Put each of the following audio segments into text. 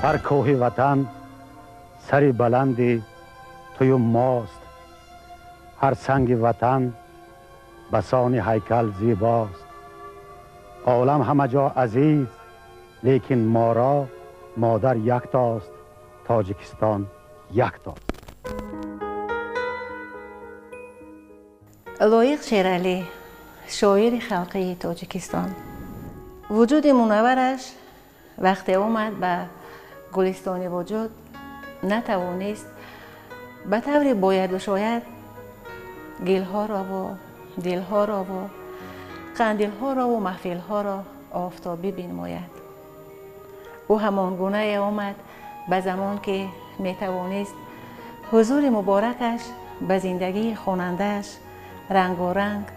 Ҳар кӯҳи ватан сари баланди тую мост, ҳар санги ватан басони ҳайкал зебост. Олам ҳама ҷо азиз, лекин моро модар яктост, Тоҷикистон яктост. Лоиқ Шералӣ, шоири халқии Тоҷикистон. Вуҷуди мунаввараш вақте омад ба гулистони вуҷуд, натавонист ба таври бояду шояд гилҳорову дилҳорову қандилҳорову маҳфилҳоро офтобӣ бинмояд. Ӯ ҳамон гунае омад ба замон, ки метавонист ҳузури муборакаш ба зиндагии хонандааш рангоранг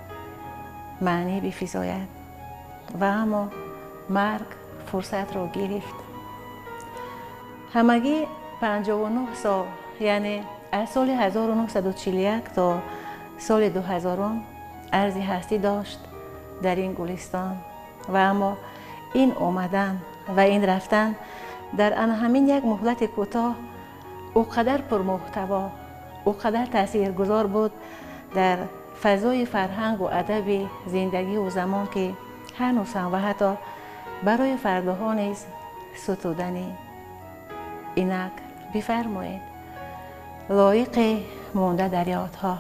маънӣ бифизояд. Ва аммо марг фурсатро гирифт. Ҳамагӣ 59 сол, яъне аз соли 1941 то соли 2000 арзи ҳастӣ дошт дар ин гулистон. Ва аммо ин омадан ва ин рафтан дар ана ҳамин як муҳлати кӯтоҳ ӯ қадар пурмуҳтаво, ӯ қадар таъсиргузор буд дар фазои фарҳангу адаби зиндагиву замон, ки ҳанӯз ҳам ва ҳатто барои фардоҳо низ сутуданӣ. Инак бифармоед, лоиқе монда дар ёдҳо.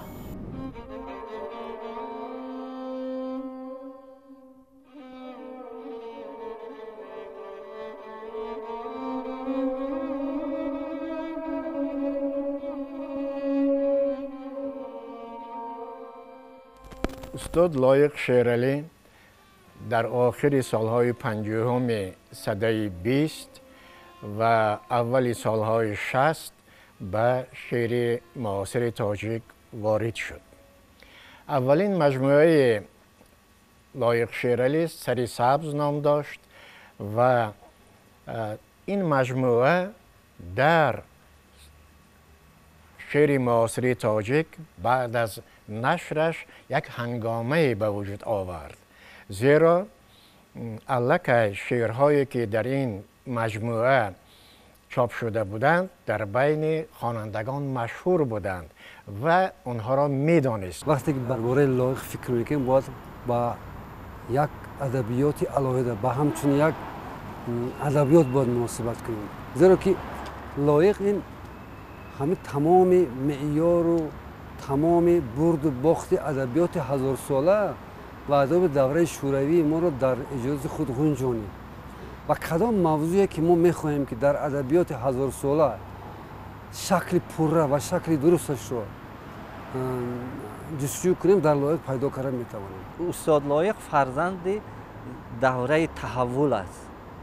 Устод Лоиқ Шералӣ дар охири солҳои 50-уми садаи 20 ва аввали солҳои 60 ба шеъри муосири тоҷик ворид шуд. Аввалин маҷмӯаи Лоиқ Шералӣ «Сари сабз» ном дошт ва ин маҷмӯа дар шеъри муосири тоҷик баъд аз нашраш як ҳангомае ба вуҷуд овард, зеро аллакай шеърҳое ки дар ин маҷмӯа чоп шуда буданд, дар байни хонандагон машҳур буданд ва онҳоро медонист. Вақте ки дар бораи Лоиқ фикр мекунем, бояд ба як адабиёти алоҳида, ба ҳамчун як адабиёт бояд муносибат кунем, зеро ки Лоиқ ин ҳамин тамоми меъёру тамоми бурду бохти адабиёти ҳазорсола ва адабиёти давраи шӯравии моро дар эҷодоти худ ғунҷонид. Ва кадом мавзӯе ки мо мехоҳем, ки дар адабиёти ҳазорсола шакли пурра ва шакли дурусташро ҷустуҷӯ кунем, дар Лоиқ пайдо карда метавонем. Устод Лоиқ фарзанди давраи таҳаввул аст,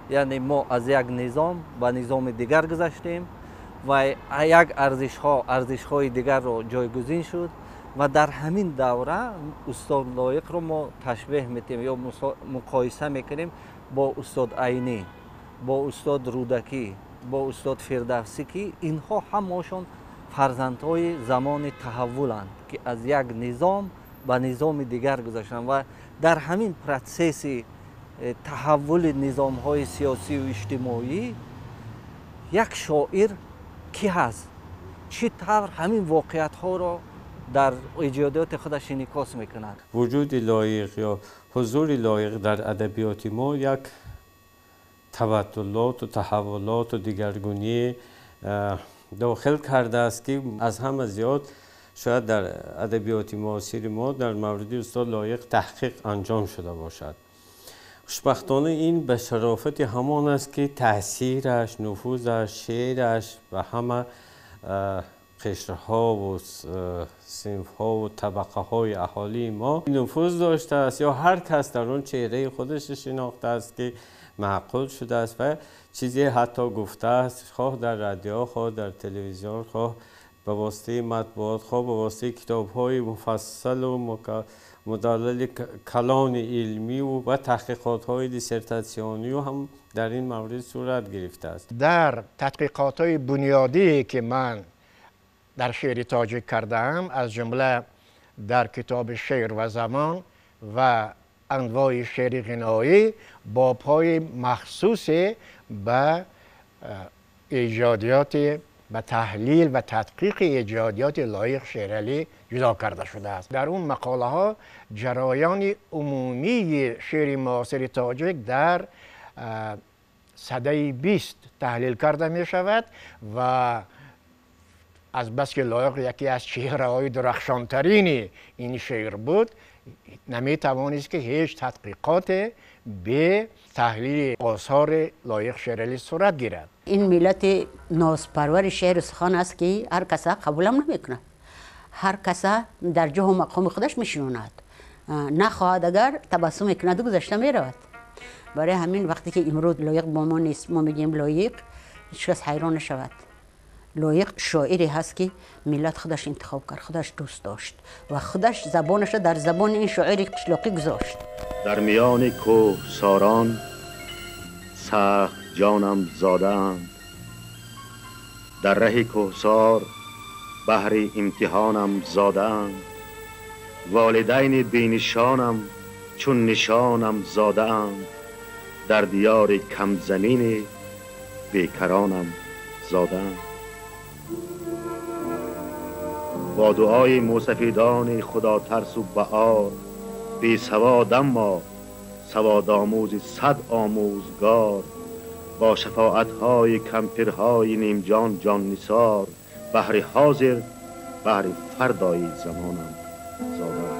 яъне мо аз як низом ба низоми дигар гузаштем ва як арзишҳо арзишҳои дигарро ҷойгузин шуд ва дар ҳамин давра устод Лоиқро мо ташбеҳ метем ё муқоиса мекунем бо устод Айнӣ, бо устод Рӯдакӣ, бо устод Фирдавсӣ, ки инҳо ҳамашон фарзандҳои замони таҳаввуланд, ки аз як низом ба низоми дигар гузаштанд ва дар ҳамин протсесси таҳаввули низомҳои сиёсию иҷтимоӣ як шоир кӣ ҳаст, чӣ тавр ҳамин воқеиятҳоро дар эҷодиёти худаш инъикос мекунад. Вуҷуди Лоиқ ё ҳузури Лоиқ дар адабиёти мо як табаддулоту таҳаввулоту дигаргунӣ дохил кардааст, ки аз ҳама зиёд шояд дар адабиёти муосири мо дар мавриди устод Лоиқ таҳқиқ анҷом шуда бошад. Хушбахтона ин ба шарофати ҳамон аст, ки таъсираш, нуфузаш, шеъраш ба ҳама қишрҳову синфҳову табақаҳои аҳолии мо нуфуз доштааст, ё ҳар кас дар он чеҳраи худаш шинохтааст, ки маъқул шудааст ва чизе ҳатто гуфтааст, хоҳ дар радио, хоҳ дар телевизион, хоҳ ба воситаи матбуот, хоҳ ба воситаи китобҳои муфассалу мудаллали калони илмию ва таҳқиқотҳои диссертатсионию ҳам дар ин маврид сурат гирифтааст. Дар тадқиқотҳои бунёдие ки ман дар шеъри тоҷик кардаам, аз ҷумла дар китоби «Шеър ва замон» ва анвои шеъри ғиноӣ, бобҳои махсусе ба ایجادیات، به تحلیل و تدقیق ایجادیات لایق شیرعلی جدا کرده شده است. در اون مقاله ها جریان عمومی شعر معاصر تاجیک در سده 20 تحلیل کرده می شود و از بس که لایق یکی از چهره های درخشانترین این شعر بود، نمی توانست که هیچ تحقیقات به تحلیل آثار لایق شیرعلی صورت گیرد. این ملت نازپرور شعر سخن است که هر کس قبولم نمیکنه، هر کس در جه و مقام خودش میشیناند، نخواهد اگر تبسم میکند و گذشته میرود. برای همین وقتی که امروز لایق با ما نیست، ما میگیم لایق، هیچ کس حیران نشود. لایق شاعری هست که ملت خودش انتخاب کرد، خودش دوست داشت و خودش زبانش در زبان این شاعر قشلاقی گذاشت. در میان کوه ساران سخت جانم زادند، در ره کوهسار بهر امتحانم زادند، والدین بینشانم چون نشانم زادند، در دیار کم زمین بیکرانم زادند. با دعای موسفیدان خدا ترس و بعار، بی سواد اما سواد آموز صد آموزگار، با شفاعتهای کمپرهای نیمجان جان نثار، بهر حاضر بهر فردای زمانم زادم.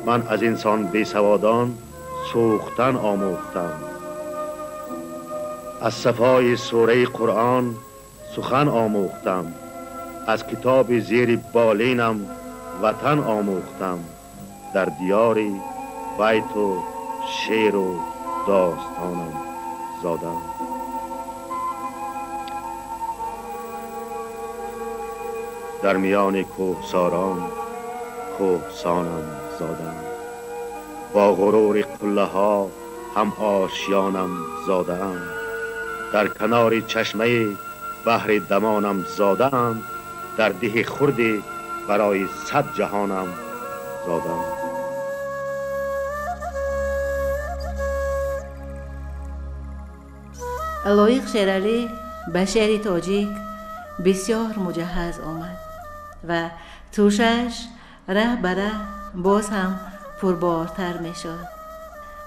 من از انسان بی سوادان سوختن آموختم، از صفای سوره قرآن سخن آموختم، از کتاب زیر بالینم وطن آموختم، در دیار بیت و شعر و داستانم زادم. در میان کوهساران کوهسانم زادم، با غرور قله ها هم آشیانم زادم، در کنار چشمه بحر دمانم زادم، در ده خرد برای صد جهانم زادم. لایق شیرعلی به شعر تاجیک بسیار مجهز آمد و توشش ره به ره باز هم پربارتر می شد.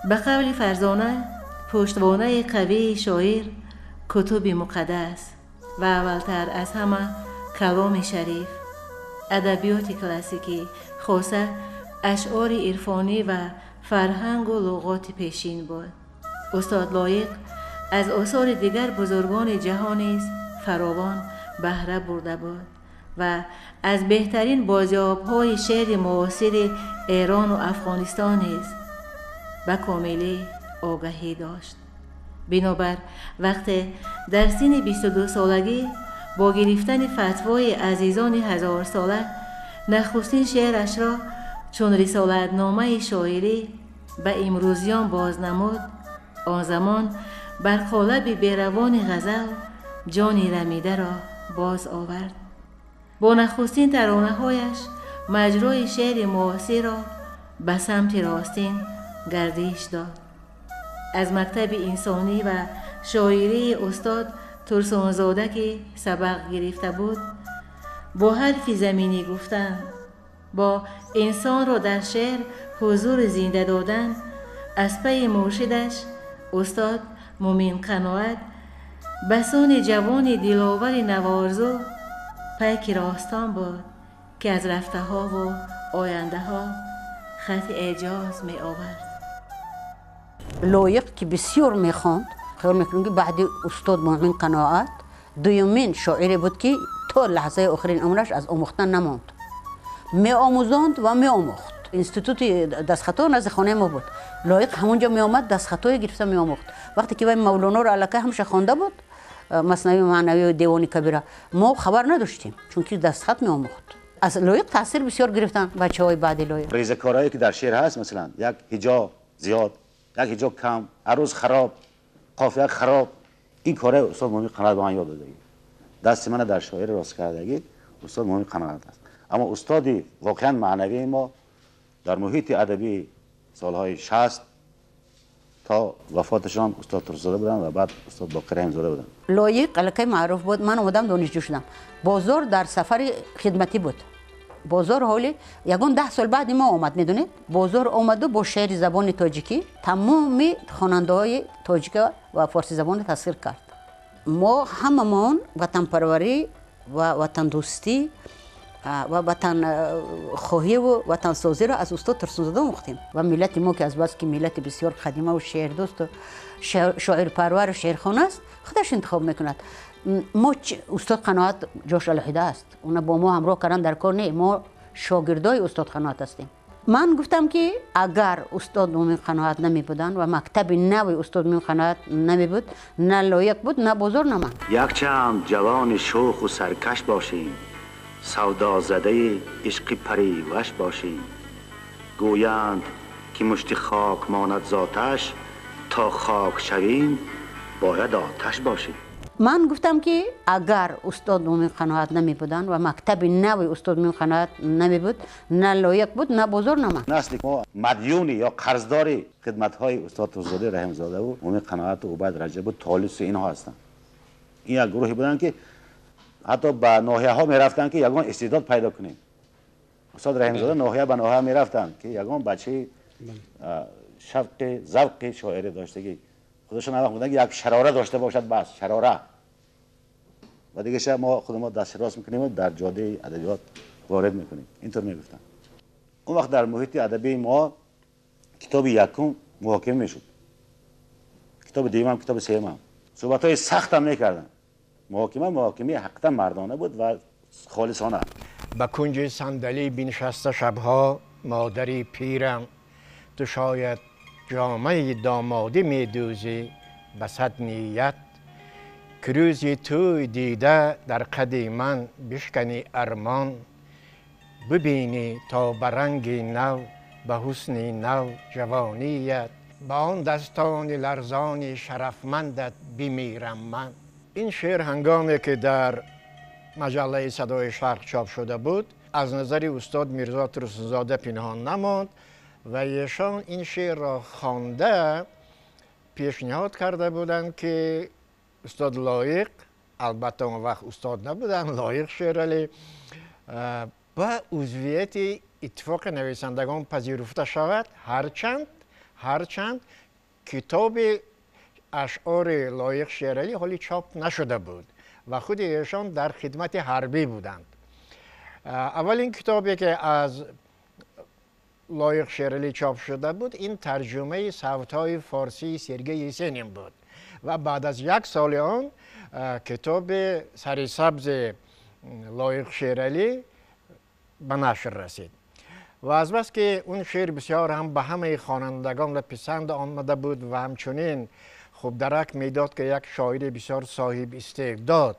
به قول فرزانه، پشتوانه قوی شاعر کتب مقدس و اولتر از همه کلام شریف، ادبیات کلاسیکی، خاصه اشعار عرفانی و فرهنگ و لغات پیشین بود. استاد لایق از آثار دیگر بزرگان جهان نیز فراوان بهره برده بود و از بهترین بازیاب‌های شعر معاصر ایران و افغانستان نیز به کاملی آگاهی داشت. بنابر وقتی در سن 22 سالگی با گرفتن فتوای عزیزان هزار ساله نخستین شعرش را چون رسالتنامه شاعری به امروزیان باز نمود، آن زمان بر قالب بیروان غزل جانی رمیده را باز آورد. با نخستین ترانه هایش مجرای شعر معاصر را به سمت راستین گردش داد. از مکتب انسانی و شاعری استاد ترسونزاده که سبق گرفته بود، با حرف زمینی گفتن، با انسان را در شعر حضور زنده دادن، از پی مرشدش استاد مومین قناعت بسان جوان دلاور نوارزو پیک راستان بود که از رفته ها و آینده ها خط اعجاز می آورد. لایق که بسیار می خواند، خیال میکنم که بعد استاد مومین قناعت دومین شاعری بود که تا لحظه آخرین عمرش از آموختن نماند، می آموزاند و می آموخت. اینستیتوت دستخطا نزد خانه ما بود، لایق همونجا می آمد دستخطای گرفته می آموخت. وقتی که وی مولانا رو الکی همشه خوانده بود، مثنوی معنوی و دیوان کبیره، ما خبر نداشتیم چون که دستخط می آموخت. از لایق تاثیر بسیار گرفتن بچه‌های بعد لایق. ریزکارهایی که در شعر هست، مثلا یک هجا زیاد، یک هجا کم، عروض خراب، قافیه خراب، این کارهای استاد مومین قناعت به من یاد دادگی. دست من در شاعر راست کردگی استاد مومین قناعت است. اما استادی واقعا معنوی ما در محیط ادبی سالهای 60 تا وفاتشان استاد ترس‌زاده بودن و بعد استاد باقر رحیم‌زاده بودن. لایق الکی معروف بود. من اومدم دانشجو شدم. بازار در سفر خدمتی بود. بازار حالی یگان 10 سال بعد ما آمد، میدونید؟ بازار آمد و با شعر زبان تاجیکی تمام خواننده‌های تاجیک و فارسی زبان تسخیر کرد. ما هممون وطن پروری و وطن دوستی و وطن خواهی و وطن سازی را از استاد ترس‌زاده آموختیم. و ملت ما که از بس که ملت بسیار قدیمه و شعر دوست و شاعر پرور و شعرخوان است، خودش انتخاب میکند. ما استاد قناعت جاش علیحده است، اونا با ما همراه کردن در کار نه، ما شاگردای استاد قناعت هستیم. من گفتم که اگر استاد مومن قناعت نمی بودن و مکتب نو استاد مومن قناعت نمی بود، نه لایق بود نه بازار نه من. یک چند جوان شوخ و سرکش باشیم، سودا زده عشق پریوش باشیم، گویند که مشت خاک ماند ذاتش، تا خاک شویم باید آتش باشیم. من گفتم که اگر استاد مومن قناعت نمی بودن و مکتب نو استاد مومن قناعت نمی بود، نه لایق بود نه بازار نه من. نسل ما مدیونی یا قرضداری خدمت های استاد ترس‌زاده رحیم‌زاده و مومن قناعت و عبید رجب و طالس اینها هستند. این یک گروهی بودن که حتی به ناحیه ها میرفتن که یگان استعداد پیدا کنیم. استاد رحیم‌زاده ناحیه به ناحیه میرفتن که یگان بچه شوق ذوق شاعری داشتگی خودشون وقت بودن که یک شراره داشته باشد، بس شراره. و دیگه شب ما خود ما دست راست میکنیم و در جاده ادبیات وارد میکنیم. اینطور میگفتن. اون وقت در محیط ادبی ما کتاب یکم محاکمه میشد، کتاب دوم هم، کتاب سوم هم. صحبت های سخت هم میکردن. محاکمه حقیقتا مردانه بود و خالصانه. به کنج صندلی بنشسته شبها مادری پیرم، تو شاید جامعه دامادی میدوزی به صد نیت، که روزی توی دیده در قد من بشکنی ارمان، ببینی تا به رنگ نو به حسن نو جوانیت، به آن دستان لرزان شرفمندت بمیرم من. این شعر هنگامی که در مجله صدای شرق چاپ شده بود از نظر استاد میرزا ترس‌زاده پنهان نماند و ایشان این شعر را خوانده پیشنهاد کرده بودند که استاد لایق، البته اون وقت استاد نبودن، لایق شیرعلی به عضویت اتفاق نویسندگان پذیرفته شود، هرچند کتاب اشعار لایق شیرعلی حالی چاپ نشده بود و خود ایشان در خدمت حربی بودند. اولین کتابی که از لایق شیرعلی چاپ شده بود این ترجمه صوت‌های فارسی سرگئی یسنین بود و بعد از یک سال آن کتاب سری سبز لایق شیرعلی به نشر رسید و از بس که اون شعر بسیار هم به همه خوانندگان پسند آمده بود و همچنین خوب درک میداد که یک شاعر بسیار صاحب استعداد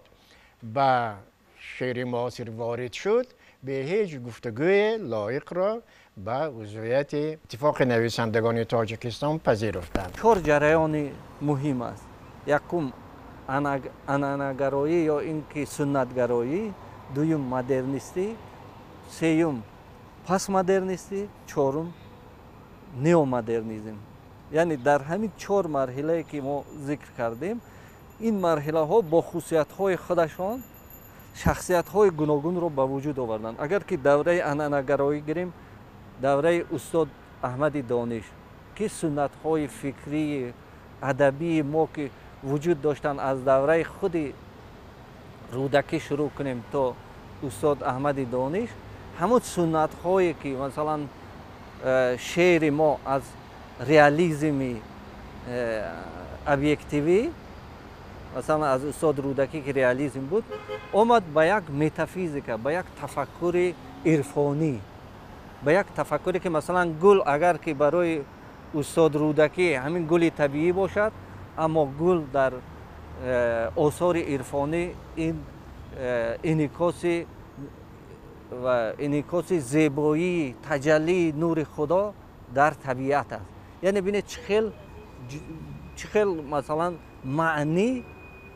به شعر معاصر وارد شد، به هیچ گفتگوی لایق را به عضویت اتفاق نویسندگان تاجیکستان پذیرفتند. چهار جریان مهم است. یکم عنعنه‌گرایی یا اینکه سنتگرایی، دوم مدرنیستی، سوم پس مدرنیستی، چهارم неомодернизм. یعنی در همین چهار مرحله که ما ذکر کردیم، این مرحله ها با خصوصیت های خودشان شخصیت های گوناگون رو به وجود آوردند. اگر که دوره عنعنه‌گرایی گیریم، دوره استاد احمد دانش که سنت های فکری ادبی ما که وجود داشتن از دوره خود رودکی شروع کنیم تا استاد احمد دانش، همون سنت هایی که مثلا شعر ما از реализми объективӣ، масалан аз устод Рӯдакӣ ки реализм буд, омад ба як метафизика, ба як тафаккури ирфонӣ, ба як тафаккуре ки масалан гул агар ки барои устод Рӯдакӣ ҳамин гули табиӣ бошад, аммо гул дар осори ирфонӣ ин инъикоси ва инъикоси зебоии таҷаллии нури Худо дар табиат аст. Яъне бинед чӣ хел масалан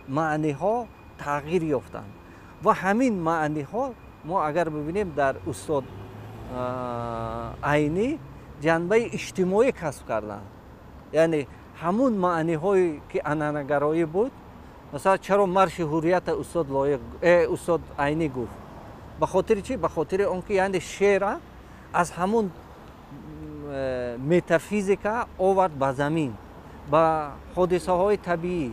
маъниҳо тағйир ёфтанд ва ҳамин маъниҳо мо агар бибинем дар устод Айнӣ ҷанбаи иҷтимоӣ касб карданд. Яъне Ҳамун маъниҳое ки анъанагароӣ буд, масалан, чаро марши ҳуррията устод Лоиқ, устод Айнӣ гуфт? Ба хотири чӣ? Ба хотири он ки яъне шеъра аз ҳамун метафизика овард ба замин, ба ҳодисаҳои табиӣ,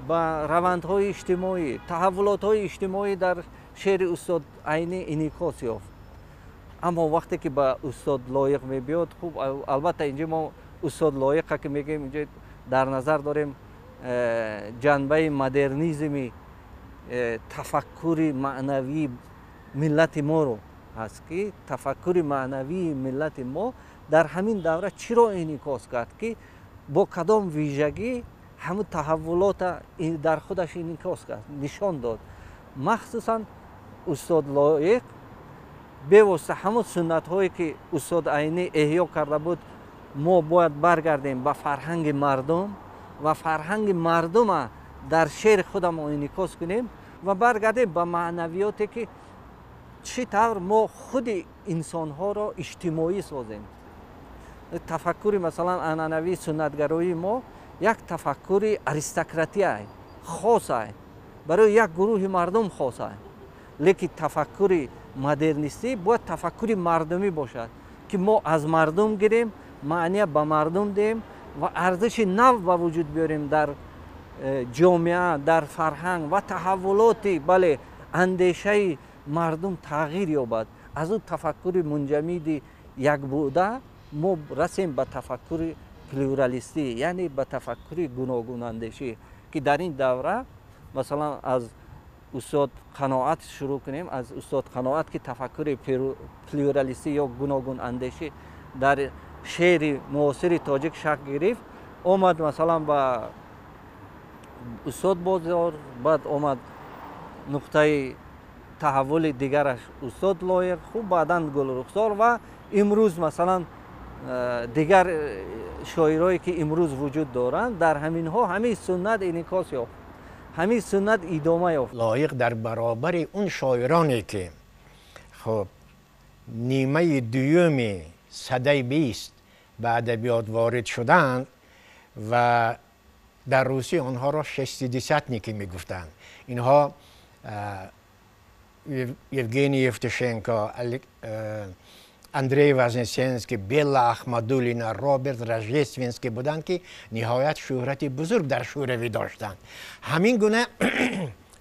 ба равандҳои иҷтимоӣ, таҳаввулотҳои иҷтимоӣ дар шеъри устод Айнӣ инъикос ёфт. Аммо вақте ки ба устод Лоиқ мебиёд, хуб, албатта, инҷо мо устод Лоиқа ки мегӯем, инҷо дар назар дорем ҷанбаи модернизми тафаккури маънавии миллати моро ҳаст, ки тафаккури маънавии миллати мо дар ҳамин давра чиро инъикос кард, ки бо кадом вижагӣ ҳамун таҳаввулота дар худаш инъикос кард, нишон дод. Махсусан устод Лоиқ бевосита ҳамон суннатҳое ки устод Айнӣ эҳё карда буд, мо бояд баргардем ба фарҳанги мардум ва фарҳанги мардума дар шеъри худамон инъикос кунем ва баргардем ба маънавиёте, ки чӣ тавр мо худи инсонҳоро иҷтимоӣ созем. Тафаккури, масалан, анъанавии суннатгароии мо як тафаккури аристократия хосай, барои як гурӯҳи мардум хосай. Лекин тафаккури модернистӣ бояд тафаккури мардумӣ бошад, ки мо аз мардум гирем, маъния ба мардум диҳем ва арзиши нав ба вуҷуд биёрем дар ҷомеа, дар фарҳанг ва таҳаввулоти, бале, андешаи мардум тағйир ёбад. Аз ӯ тафаккури мунҷамиди якбуда мо расем ба тафаккури плюралистӣ, яъне ба тафаккури гуногунандешӣ, ки дар ин давра, масалан, аз устод Қаноат шурӯъ кунем, аз устод Қаноат, ки тафаккури плюралистӣ ё гуногунандешӣ дар шеъри муосири тоҷик шакл гирифт, омад, масалан, ба устод Бозор, баъд омад нуқтаи таҳаввули дигараш устод Лоиқ, хуб, баъдан Гулрухсор ва имрӯз, масалан, дигар шоирое ки имрӯз вуҷуд доранд, дар ҳаминҳо ҳамин суннат инъикос ёфт, ҳамин суннат идома ёфт. Лоиқ дар баробари он шоироне ки, хуб, нимаи дуюми садаи 20 ба адабиёт ворид шуданд ва дар русӣ онҳоро шестидесятники мегуфтанд, инҳо Евгений Евтушенко, Андрей Вознесенский, Белла Ахмадулина, Роберт Рождественский буданд, ки ниҳоят шӯҳрати бузург дар Шӯравӣ доштанд. Ҳамин гуна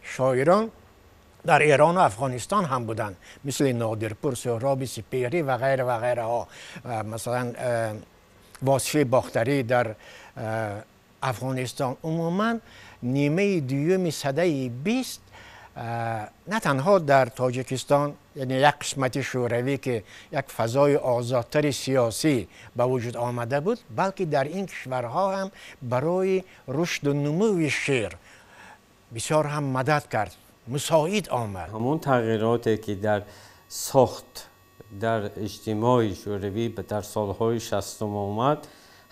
шоирон дар Эрону Афғонистон ҳам буданд, мисли Нодирпур, Суҳроби Сипеҳрӣ ва ғайра ва ғайраҳо. Масалан, Восифи Бохтарӣ дар Афғонистон. Умуман, нимаи дуюми садаи 20 на танҳо дар Тоҷикистон, яъне як қисмати Шӯравӣ, ки як фазои озодтари сиёсӣ ба вуҷуд омада буд, балки дар ин кишварҳо ҳам барои рушду нумӯи шеър бисёр ҳам мадад кард, мусоид омад. Ҳамон тағйироте ки дар сохт дар иҷтимои Шӯравӣ дар солҳои 60-ум омад,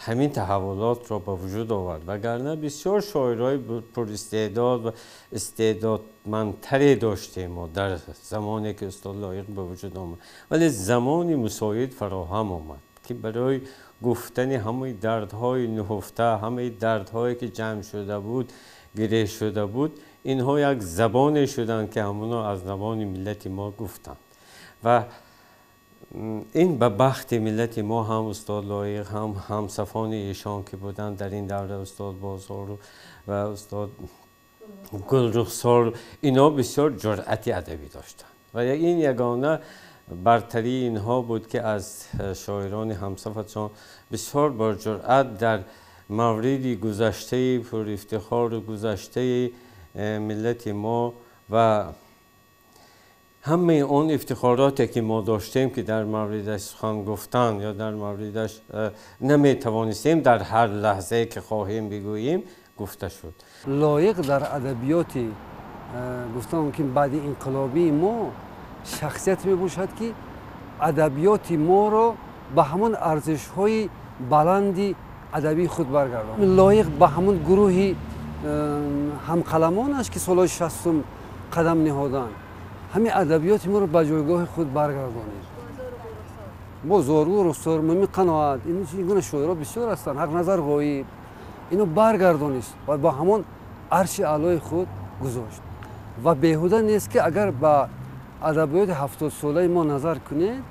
ҳамин таҳаввулотро ба вуҷуд овард. Вагарна бисёр шоирҳои пуристеъдод ва истеъдодмандтаре доштем мо дар замоне ки устод Лоиқ ба вуҷуд омад, вале замони мусоид фароҳам омад, ки барои гуфтани ҳамаи дардҳои нуҳуфта, ҳамаи дардҳое ки ҷамъ шуда буд, гиреҳ шуда буд, инҳо як забоне шуданд, ки ҳамоно аз забони миллати мо гуфтанд. Ва ин ба бахти миллати мо ҳам устод Лоиқ, ҳам ҳамсафони эшон ки буданд дар ин давра, устод Бозору ва устод Гулрухсор, инҳо бисёр ҷуръати адабӣ доштанд ва ин ягона бартарии инҳо буд, ки аз шоирони ҳамсафашон бисёр бо ҷуръат дар мавриди гузаштаи пурифтихору гузаштаи миллати мо ва ҳамаи он ифтихороте ки мо доштем, ки дар мавридаш сухан гуфтан ё дар мавридаш наметавонистем дар ҳар лаҳзае ки хоҳем бигӯем, гуфта шуд. Лоиқ дар адабиёти, гуфта мумкин, баъди инқилобии мо шахсият мебошад, ки адабиёти моро ба ҳамон арзишҳои баланди адабии худ баргардонд. Лоиқ ба ҳамон гурӯҳи ҳамқаламонаш, ки солҳои 60-ум қадам ниҳоданд, ҳамин адабиёти моро ба ҷойгоҳи худ баргардонед. Бозору Рухсор, Муъмин Қаноат, ин гуна шоирҳо бисёр ҳастанд. Ҳақназар Ғоиб, Ино баргардонист ва бо ҳамон арши аълои худ гузошт. Ва беҳуда нест ки агар ба адабиёти 70-солаи мо назар кунед,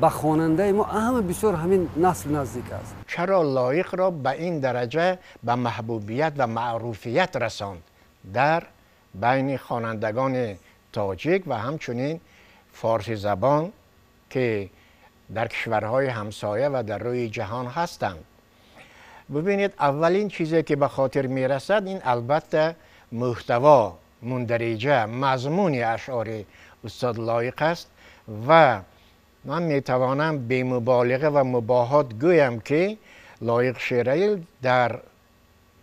ба хонандаи мо ҳама бисёр ҳамин насл наздик аст. Чаро Лоиқро ба ин дараҷа ба маҳбубият ва маъруфият расонд дар байни хонандагони тоҷик ва ҳамчунин форсизабон ки дар кишварҳои ҳамсоя ва дар рӯи ҷаҳон ҳастанд? Бубинед, аввалин чизе ки ба хотир мерасад ин албатта муҳтаво, мундариҷа, мазмуни ашъори устод Лоиқ аст ва ман метавонам бемуболиға ва мубоҳот гӯям ки Лоиқ Шералӣ дар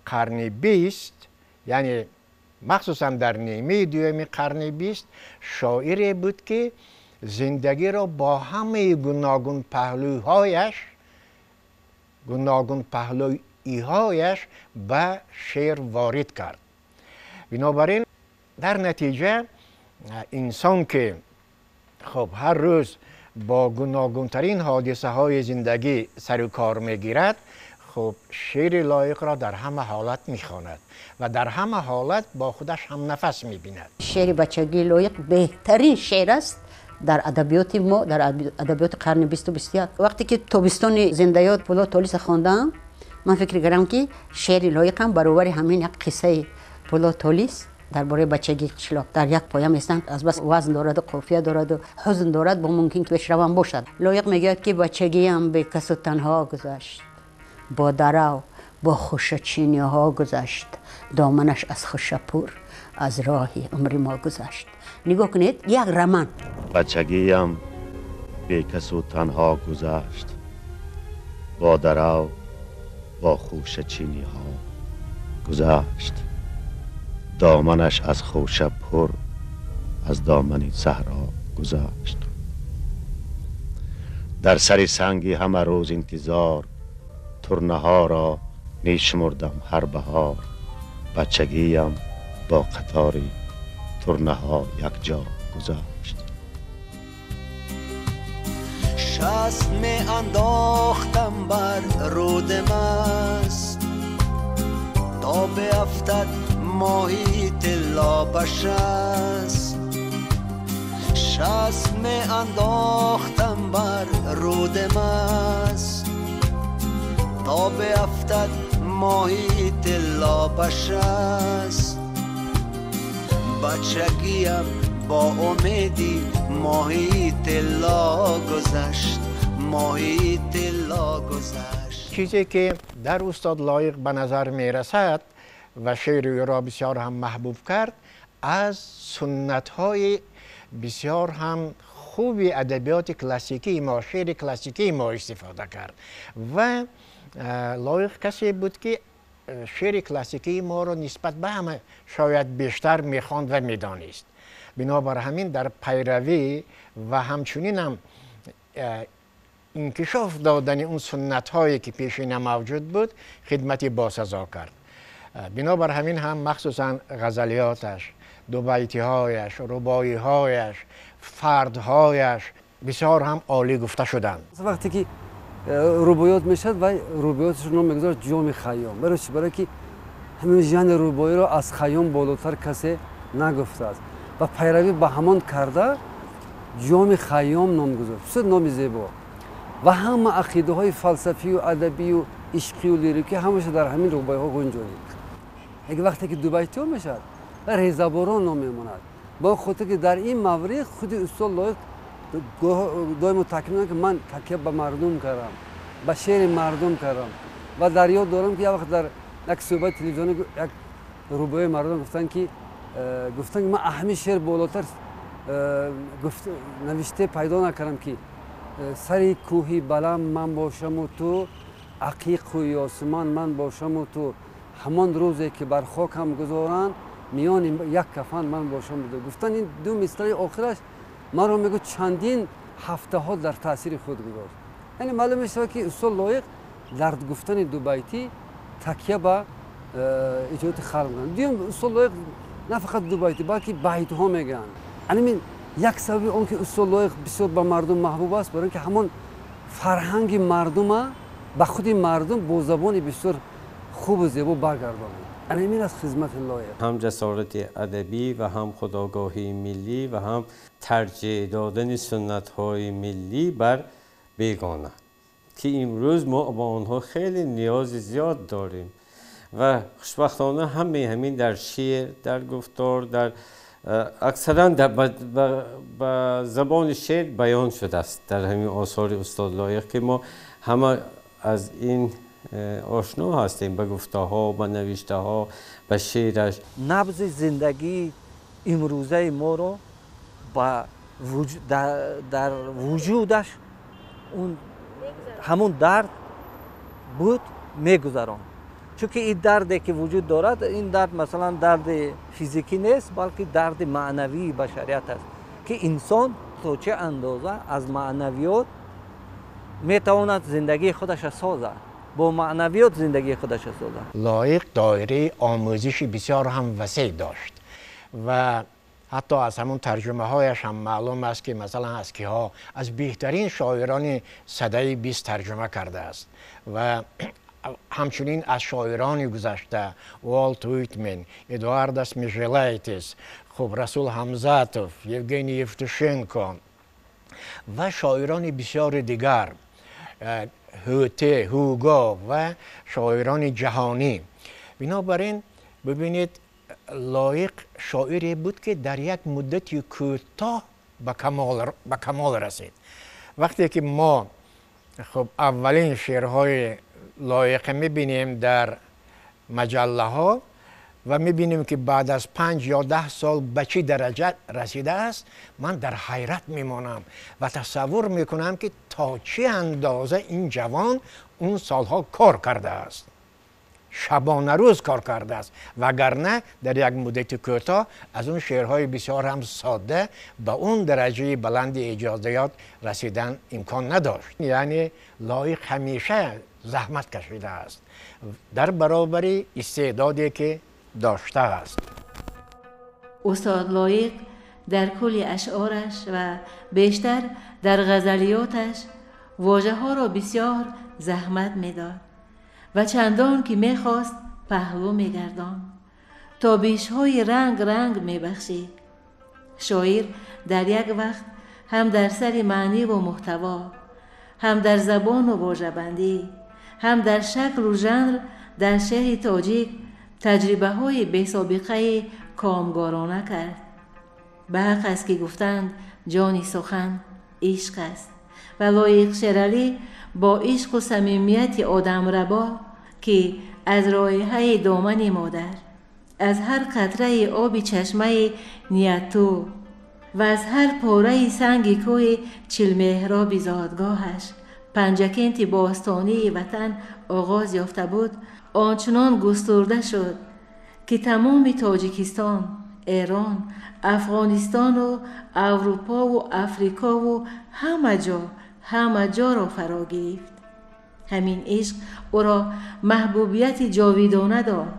қарни 20, яъне махсусан дар нимаи дуюми қарни 20, шоире буд ки зиндагиро бо ҳамаи гуногун паҳлӯиҳояш ба шеър ворид кард. Бинобар ин дар натиҷа инсон ки хуб ҳар рӯз бо гуногунтарин ҳодисаҳои зиндагӣ сару кор мегирад, хуб шеъри Лоиқро дар ҳама ҳолат мехонад ва дар ҳама ҳолат бо худаш ҳамнафас мебинад. Шеъри бачагии Лоиқ беҳтарин шеър аст дар адабиёти мо, дар адабиёти қарни 20-у 21. Вақте ки тобистони зиндаёд Пулод Толиса хондам, ман фикр кардам, ки шеъри Лоиқам баробари ҳамин як қиссаи Пулод Толис дар бораи бачагии қишлоқ дар як поя местанд. Аз бас вазн дораду қофия дораду ҳузн дорад, бо мумкин ки пешравам бошад. Лоиқ мегӯяд, ки бачагиам бекасу танҳо гузашт, бо дарав, бо хушачиниҳо гузашт, доманаш аз хушапур аз роҳи умри мо гузашт. Нигоҳ кунед, як роман. Бачагиам бекасу танҳо гузашт, бо дарав, бо хушачиниҳо гузашт, доманаш аз хоша пур аз домани саҳро гузашт. Дар сари санги ҳама рӯз интизор турнаҳоро мешумурдам ҳар баҳор. Бачагиям бо қатори турнаҳо якҷо гузашт. Шаст меандохтам бар руди маст, то биафтад моҳи тилло ба шаст. Шаст меандохтам бар руди маст, то биафтад моҳи тилло ба шаст. Бачагиам бо умеди моҳи тилло гузашт, моҳи тилло гузашт. Чизе ки дар устод Лоиқ ба назар мерасад ва шеъри ӯро бисёр ҳам маҳбуб кард, аз суннатҳои бисёр ҳам хуби адабиёти классикии мо, шеъри классикии мо истифода кард. Ва Лоиқ касе буд ки шеъри классикии моро нисбат ба ҳама шояд бештар мехонд ва медонист. Бинобар ҳамин дар пайравӣ ва ҳамчунинам инкишоф додани он суннатҳое ки пешина мавҷуд буд, хидмати босазо кард. Бинобар ҳамин ҳам махсусан ғазалиёташ, дубайтиҳояш, рубоиҳояш, фардҳояш бисёр ҳам олӣ гуфта шуданд. Вақте ки рубоиёт мешавад, вай рубоиёташро ном мегузорад Ҷоми Хайём. Барои чӣ? Барое ки ҳамин жанри рубоиро аз Хайём болотар касе нагуфтааст ва пайравӣ ба ҳамон карда Ҷоми Хайём ном гузошт. Бисёр номи зебо. Ва ҳама ақидаҳои фалсафию адабию ишқию лирикӣ ҳамаша дар ҳамин рубоиҳо гунҷонид. Як вақте ки дубайтиҳо мешавад ва Резаборон ном мемонад, бо хотир ки дар ин маврид худи устод Лоиқ доимо таъкид мекунад, ки ман такя ба мардум кардам, ба шеъри мардум кардам. Ва дар ёд дорам, ки як вақт дар як суҳбати телевизионӣ як рубоии мардум гуфтанд, ки ман ҳамин шеър болотар навиште пайдо накардам, ки сари кӯҳи баланд ман бошаму ту, ақиқу ёсуман ман бошаму ту, ҳамон рӯзе ки бар хокам гузоранд, миёни як кафан ман бошам. Гуфтан, ин ду мисраи охираш маро, мегӯ, чандин ҳафтаҳо дар таъсири худ гузошт. Яъне маълум мешавад, ки устод Лоиқ дар гуфтани дубайтӣ такя ба эҷодиёти халқ мекунад. Дуюм, устод Лоиқ на фақат дубайтӣ, балки байтҳо мегӯянд. Анамин як сабаби он ки устод Лоиқ бисёр ба мардум маҳбуб аст, барои ин ки ҳамон фарҳанги мардума ба худи мардум бо забони бисёр хубу зебо баргардонем. Ҳамин аст хизмати Лоиқ. Ҳам ҷасорати адабӣ ва ҳам худогоҳии миллӣ ва ҳам тарҷеҳ додани суннатҳои миллӣ бар бегона, ки имрӯз мо бо онҳо хеле ниёзи зиёд дорем ва хушбахтона ҳамаи ҳамин дар шеър, дар гуфтор, дар аксаран ба забони шеър баён шудааст дар ҳамин осори устод Лоиқ, ки мо ҳама аз ин ошно ҳастем ба гуфтаҳо, ба навиштаҳо, ба шеъраш. Набзи зиндагии имрӯзаи моро дар вуҷудаш ҳамун дард буд мегузаронд. Чунки ин дарде ки вуҷуд дорад, ин дард масалан дарди физикӣ нест, балки дарди маънавии башарият аст, ки инсон то чӣ андоза аз маънавиёт метавонад зиндагии худашро созад, бо маънавиёт зиндагии худашро созад. Лоиқ доираи омӯзиши бисёр ҳам васеъ дошт ва ҳатто аз ҳамон тарҷумаҳояш ҳам маълум аст, ки масалан аз киҳо аз беҳтарин шоирони садаи 20 тарҷума кардааст ва ҳамчунин аз шоирони гузашта Уолт Уитмен, Эдуардас Межелайтис, хуб Расул Ҳамзатов, Евгений Евтушенко ва шоирони бисёри дигар, Ҳуте, Ҳуго ва шоирони ҷаҳонӣ. Бинобар ин бибинед, Лоиқ шоире буд, ки дар як муддати кӯтоҳ ба камол расид. Вақте ки мо хуб аввалин шеърҳои Лоиқа мебинем дар маҷаллаҳо ва мебинем, ки баъд аз 5 ё 10 сол ба чӣ дараҷа расидааст, ман дар ҳайрат мемонам ва тасаввур мекунам, ки то чӣ андоза ин ҷавон он солҳо кор кардааст, шабонарӯз кор кардааст, вагарна дар як муддати кӯтоҳ аз он шеърҳои бисёр ҳам содда ба он дараҷаи баланди эҷодиёт расидан имкон надошт. Яъне Лоиқ ҳамеша заҳмат кашидааст дар баробари истеъдоде ки доштааст. Устод Лоиқ дар кулли ашъораш ва бештар дар ғазалиёташ вожаҳоро бисёр заҳмат медод ва чандон ки мехост паҳлӯ мегардонд, то бишҳои ранг ранг мебахшид. Шоир дар як вақт ҳам дар сари маъниву муҳтаво, ҳам дар забону вожабандӣ, ҳам дар шаклу жанр дар шеъри тоҷик таҷрибаҳои бесобиқаи комгорона кард. Ба ҳақ аст, ки гуфтанд ҷони сухан ишқ аст ва Лоиқ Шералӣ бо ишқу самимияти одамрабо, ки аз роиҳаи домани модар, аз ҳар қатраи оби чашмаи нияту ва аз ҳар пораи санги кӯҳи чилмеҳроби зодгоҳаш Панҷакенти бостонии ватан оғоз ёфта буд, ончунон густурда шуд, ки тамоми Тоҷикистон, Эрон, Афғонистону Аврупову Африкову ҳама ҷо, ҳама ҷоро фаро гирифт. Ҳамин ишқ ӯро маҳбубияти ҷовидона дод.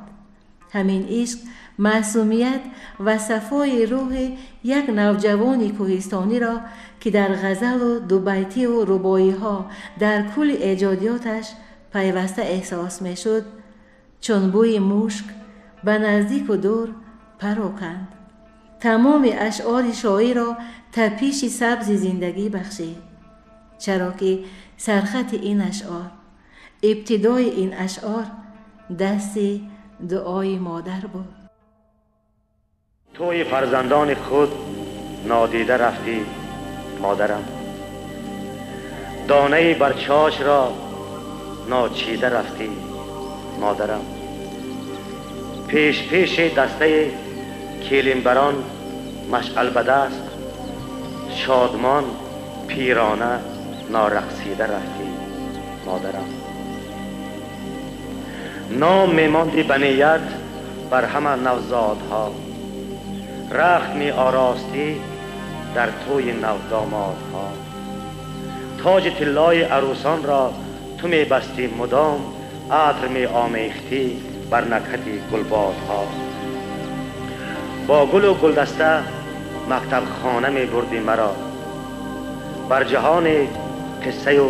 Ҳамин ишқ маъсумият ва сафои рӯҳи як навҷавони кӯҳистониро, ки дар ғазалу дубайтиву рубоиҳо дар кулли эҷодиёташ пайваста эҳсос мешуд, чун бӯи мушк ба наздику дур пароканд. Тамоми ашъори шоирро тапиши сабзи зиндагӣ бахшид, чаро ки сархати ин ашъор, ибтидои ин ашъор дасти дуои модар буд. Тӯи фарзандони худ нодида рафтӣ, модарам, донаи барчошро ночида рафтӣ, модарам. Пеш пеши дастаи келинбарон машъал ба даст, шодмон пирона норақсида рафтӣ, модарам. Ном мемондӣ ба ният бар ҳама навзодҳо, рахт меоростӣ дар тӯи навдомодҳо. Тоҷи тиллои арӯсонро ту мебастӣ мудом, атр меомехтӣ бар накҳати гулбодҳо. Бо гулу гулдаста мактабхона мебурдӣ маро, бар ҷаҳони қиссаю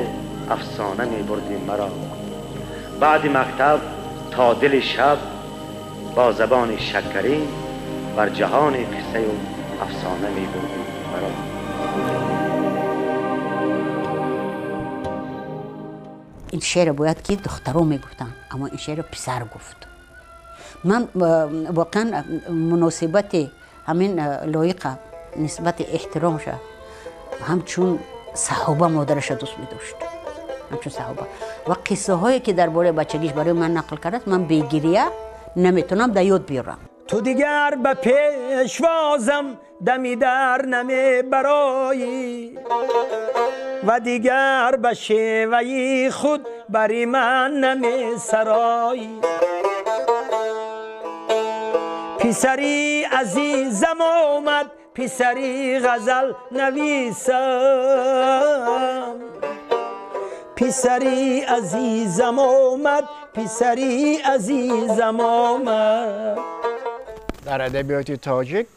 афсона мебурдӣ маро. Баъди мактаб تا دل شب با زبان شکرین بر جهان قصه و افسانه می بردی مرا. این شعر باید که دخترها میگفتن، اما این شعر پسر گفت. من واقعا مناسبت همین لایق نسبت احترامش همچون صحابه مادرش دوست می‌داشت، همچون صحابه. و قصه هایی که درباره بچگیش برای من نقل کرد، من بی گریه نمیتونم در یاد بیارم. تو دیگر به پیشوازم دمی در نمی برایی و دیگر به شیوهی خود بری من نمی سرایی. پسری عزیزم آمد، پسری غزل نویسم، پسری عزیزم آمد، پسری عزیزم آمد. در ادبیات تاجیک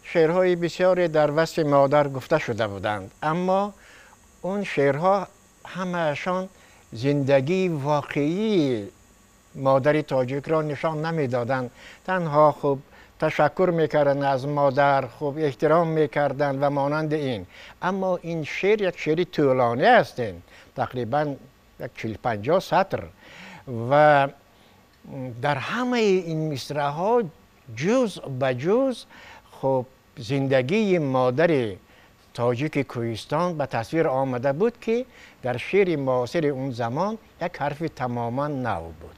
شعرهای بسیاری در وصف مادر گفته شده بودند، اما اون شعرها همه‌شان زندگی واقعی مادر تاجیک را نشان نمیدادند. تنها خوب تشکر میکردند از مادر، خوب احترام میکردند و مانند این. اما این شعر یک شعر طولانی است، تقریبا یک 40-50 سطر، و در همه این مصرع ها جز به جز خب زندگی مادر تاجیک کوهستان به تصویر آمده بود که در شعر معاصر اون زمان یک حرف تماما نو بود.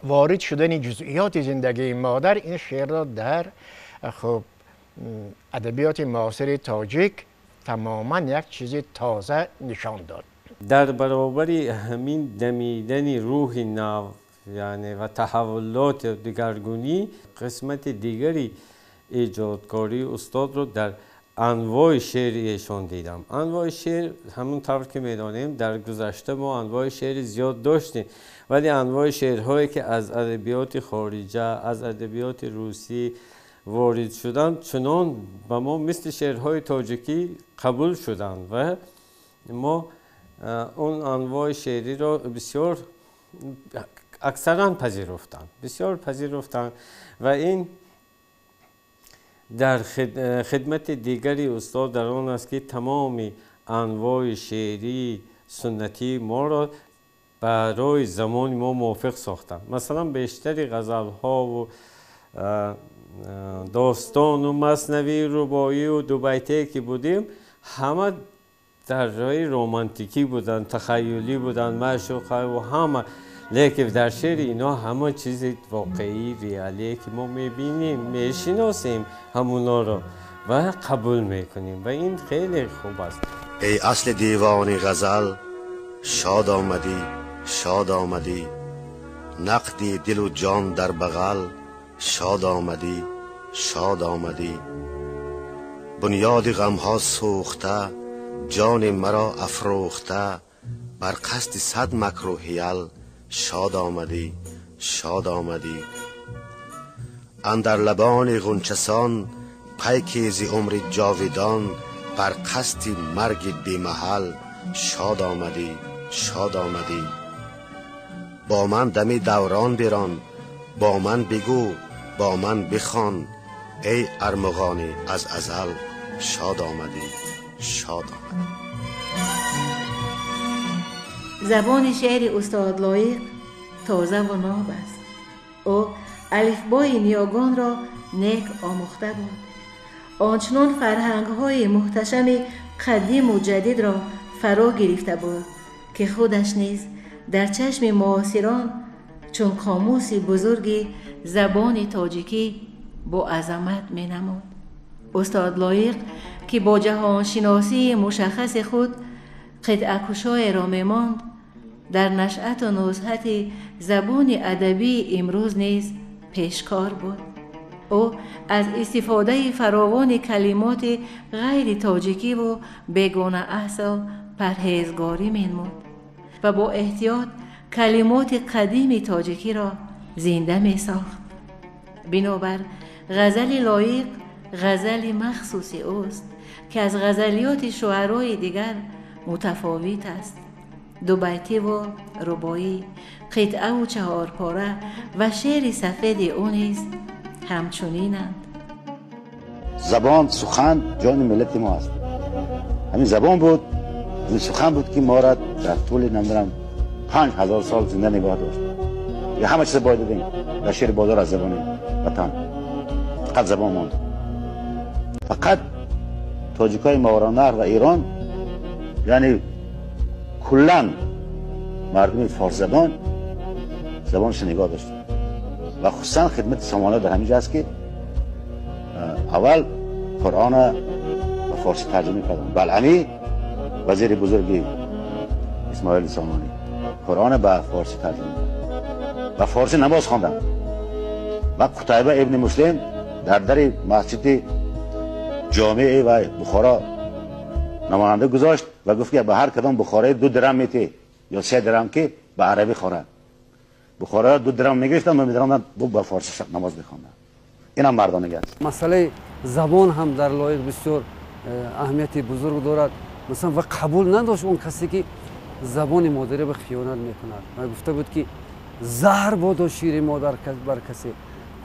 وارد شدن جزئیات زندگی مادر این شعر را در خب ادبیات معاصر تاجیک تماما یک چیز تازه نشان داد. در برابر همین دمیدن روح نو یعنی و تحولات دگرگونی، قسمت دیگری ایجادکاری استاد رو در انواع شعر ایشان دیدم. انواع شعر همون طور که میدانیم در گذشته ما انواع شعر زیاد داشتیم، ولی انواع شعرهایی که از ادبیات خارجه، از ادبیات روسی وارد شدند، چنان به ما مثل شعرهای تاجیکی قبول شدند و ما اون انواع شعری را بسیار اکثرا پذیرفتند، بسیار پذیرفتند. و این در خدمت دیگری استاد در آن است که تمام انواع شعری سنتی ما را برای زمان ما موافق ساختند. مثلا بیشتر غزل‌ها و داستان و مثنوی رباعی و دو بیتی که بودیم همه در رای رومانتیکی بودند، تخیلی بودند، معشوقه و همه. لیکن در شعر اینا همه چیز واقعی ریالی که ما میبینیم، میشناسیم همونا رو و قبول میکنیم و این خیلی خوب است. ای اصل دیوان غزل شاد آمدی، شاد آمدی، نقدی دل و جان در بغل شاد آمدی، شاد آمدی. بنیاد غمها سوخته، جان مرا افروخته، بر قصد صد مکر و حیل شاد آمدی، شاد آمدی. اندر لبان غنچسان پیکی ز عمر جاودان، بر قصد مرگ بی محل شاد آمدی، شاد آمدی. با من دمی دوران بران، با من بگو، با من بخوان، ای ارمغانی از ازل شاد آمدی، شاد آمدی. زبان شعر استاد لایق تازه و ناب است. او الفبای نیاگان را نیک آموخته بود. آنچنان فرهنگ‌های محتشم قدیم و جدید را فرا گرفته بود که خودش نیز در چشم معاصران چون قاموس بزرگ زبان تاجیکی با عظمت می‌نمود. استاد لایق که با جهانشناسی مشخص خود قطعه را می‌ماند، در نشأت و نزهت زبان ادبی امروز نیز پیشکار بود. او از استفاده فراوان کلمات غیر تاجیکی و بیگانه اصل پرهیزگاری می‌نمود و با احتیاط کلمات قدیم تاجیکی را زنده می‌ساخت. بنابر غزل لایق غزل مخصوص اوست که از غزلیات شعرای دیگر متفاوت است. Дубайтӣ ва рубоӣ, қитъа ва чаҳорпора ва шеъри сафеди ӯ низ ҳамчунинанд. Забон, сухан ҷони миллати мо аст. Ҳамин забон буд, ҳамин сухан буд, ки моро дар тӯли намедонам 5000 сол зинда нигоҳ дошт. Я ҳама чиз бояд додем дар шеъри бозор аз забони ватан. Фақат забон монд. Фақат тоҷикои Мовароуннаҳр ва Эрон, яъне куллан мардуми форсзабон забонашро нигоҳ дошт. Ва хусусан хидмати сомониҳо дар ҳамин ҷо аст, ки аввал Қуръонро ба форсӣ тарҷума карданд. Балъамӣ, вазири бузурги Исмоили Сомонӣ, Қуръонро ба форсӣ тарҷума кард. Ба форсӣ намоз хонданд. Ва Қутайба ибни Муслим дар дари масҷиди ҷомеи ва Бухоро намоянда гузошт ва гуфт, ки ба ҳар кадом бухороӣ 2 дирам метӣ ё 3 дирам, ки ба арабӣ хонад. Бухороиҳо 2 дирам мегирифтанд ва медаромаданд, ба форсӣ намоз мехонданд. Инам мардонагӣ аст. Масъалаи забон ҳам дар Лоиқ бисёр аҳамияти бузург дорад. Масалан, ва қабул надошт он касе, ки забони модарӣ ба хиёнат мекунад. Ва гуфта буд, ки заҳр бодо шири модар бар касе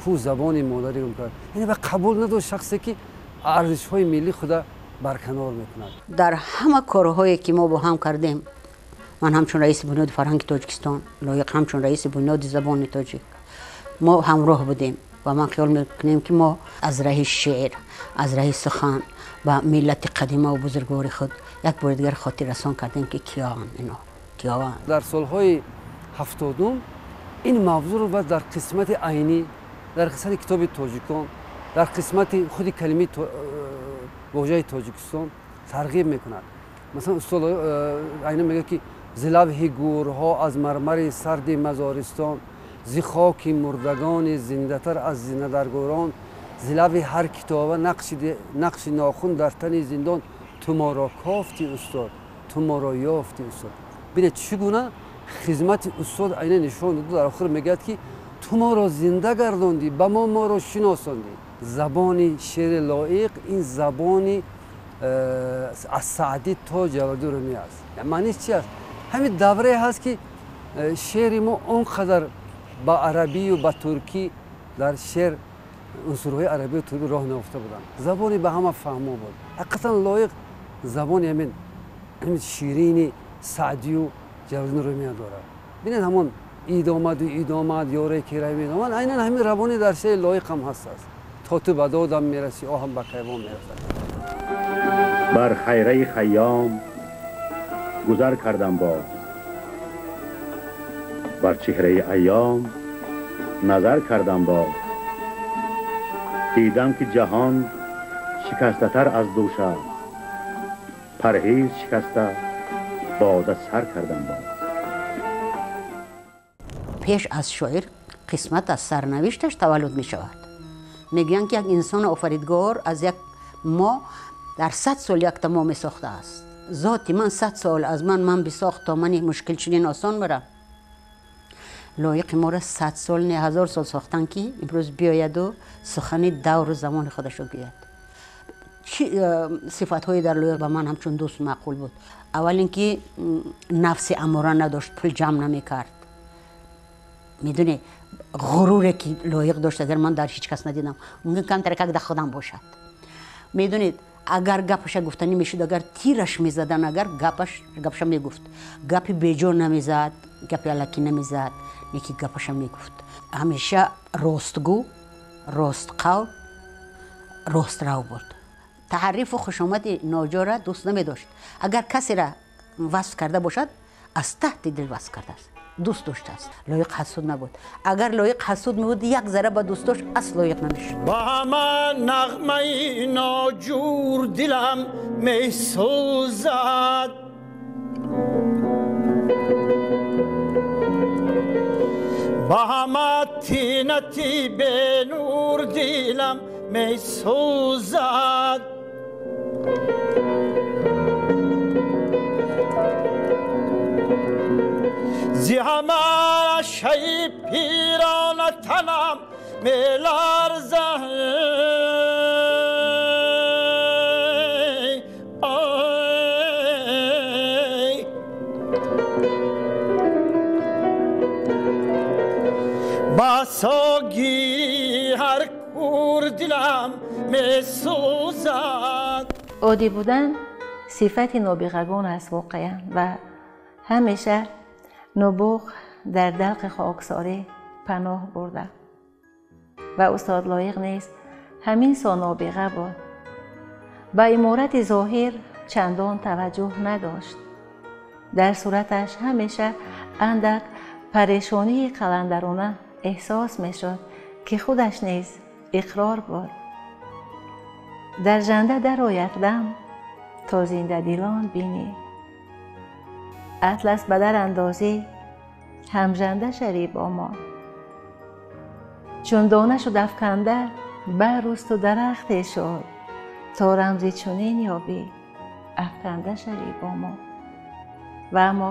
ку забони модарӣ гум кард. Яъне ва қабул надошт шахсе, ки арзишҳои миллии худа барканор мекунад. Дар ҳама корҳое, ки мо бо ҳам кардем, ман ҳамчун раиси Бунёди фарҳанги Тоҷикистон, Лоиқ ҳамчун раиси Бунёди забони тоҷик, мо ҳамроҳ будем ва ман хиёл мекунем, ки мо аз раҳи шеър, аз раҳи сухан ба миллати қадима ва бузургвори худ як бори дигар хотиррасон кардем, ки киёанд ино, киёанд. Дар солҳои 70-ум ин мавзӯъро баъд дар қисмати Айнӣ, дар қисмати китоби тоҷикон, дар қисмати худи калимаи вожаи Тоҷикистон тарғиб мекунад. Масалан, устод Айнӣ мегӯяд, ки зи лавҳи гӯрҳо, аз мармари сарди мазористон, зи хоки мурдагони зиндатар аз зиндадаргӯрон, зи лавҳи ҳар китоба нақши нохун дар тани зиндон, ту моро кофти, устод, ту моро ёфти, устод. Бинед, чӣ гуна хизмати устод Айнӣ нишон доду, дар охир мегӯяд, ки ту моро зинда гардондӣ, ба мо моро шиносондӣ. Забони шеъри Лоиқ ин забони аз Саъдӣ то Ҷалолиддин Румӣ аст. Маъниш чи аст? Ҳамин даврае ҳаст, ки шеъри мо он қадар ба арабию ба туркӣ, дар шеър унсурҳои арабию туркӣ роҳ наёфта буданд. Забони ба ҳама фаҳмо буд. Ҳақиқатан Лоиқ забони ҳамин ширини Саъдию Ҷалолиддин Румия дорад. Бинед, ҳамон ид омаду ид омад, ёре ки рай медомад, айнан ҳамин равонӣ дар шеъри Лоиқ ҳам ҳаст аст. То ту ба додам мерасӣ, оҳам ба кайвон мерасад. Бар хайраи Хайём гузар кардам боз, бар чеҳраи айём назар кардам боз, дидам, ки ҷаҳон шикастатар аз дӯш аст, парҳез шикаста бода сар кардам боз. Пеш аз шоир қисмат аз сарнавишташ таваллуд мешавад. Мегӯянд, ки як инсони офаридгор аз як мо дар 100 сол якта мо месохтааст. Зоти ман 100 сол аз ман бисохт, то мани мушкил чунин осон барам. Лоиқи моро 100 сол не, 1000 сол сохтан, ки имрӯз биёяду сухани давру замони худашро гӯяд. Чӣ сифатҳое дар Лоиқ ба ман ҳамчун дӯст маъқул буд? Аввал ин ки нафси аммора надошт, пул ҷамъ намекард. Медонӣ, ғуруре ки Лоиқ дошт, агар ман дар ҳеҷ кас надидам, мумкин камтар как дар худам бошад. Медонед, агар гапаша гуфтанӣ мешуд, агар тираш мезадан, агар гапаша мегуфт, гапи беҷо намезад, гапи алакӣ намезад, неки гапаша мегуфт. Ҳамеша ростгӯ, ростқавл, рострав буд. Таҳаррифу хушомади ноҷора дӯст намедошт. Агар касеро васф карда бошад, аз таҳти дил васф кардааст, дӯст доштааст. Лоиқ ҳасуд набуд. Агар Лоиқ ҳасуд мебуд, як зарра ба дӯстош асл лоиқ намешуд. Ба ҳама нағмаи ноҷур дилам месӯзад, ба ҳама тинати бенур дилам месӯзад. Зи ҳама шаи пирона танам меларзад. Ай. расоги ҳар кур дилам месӯзад. Оддӣ будан сифати нобиғагон аст воқеан ва ҳамеша нубуғ дар далқи хоксорӣ паноҳ бурда ва устод Лоиқ низ ҳамин со нобиға буд. Ба иморати зоҳир чандон таваҷҷӯҳ надошт. Дар сураташ ҳамеша андак парешонии қаландарона эҳсос мешуд, ки худаш низ иқрор буд. Дар жанда дарояд дам то зиндадилон бинӣ, атлас ба дар андозӣ ҳамжанда шавӣ бо мо. Чун дона шуд афканда баррӯсту дарахте шуд, то рамзи чунин ёбӣ афканда шавӣ бо мо. Ва аммо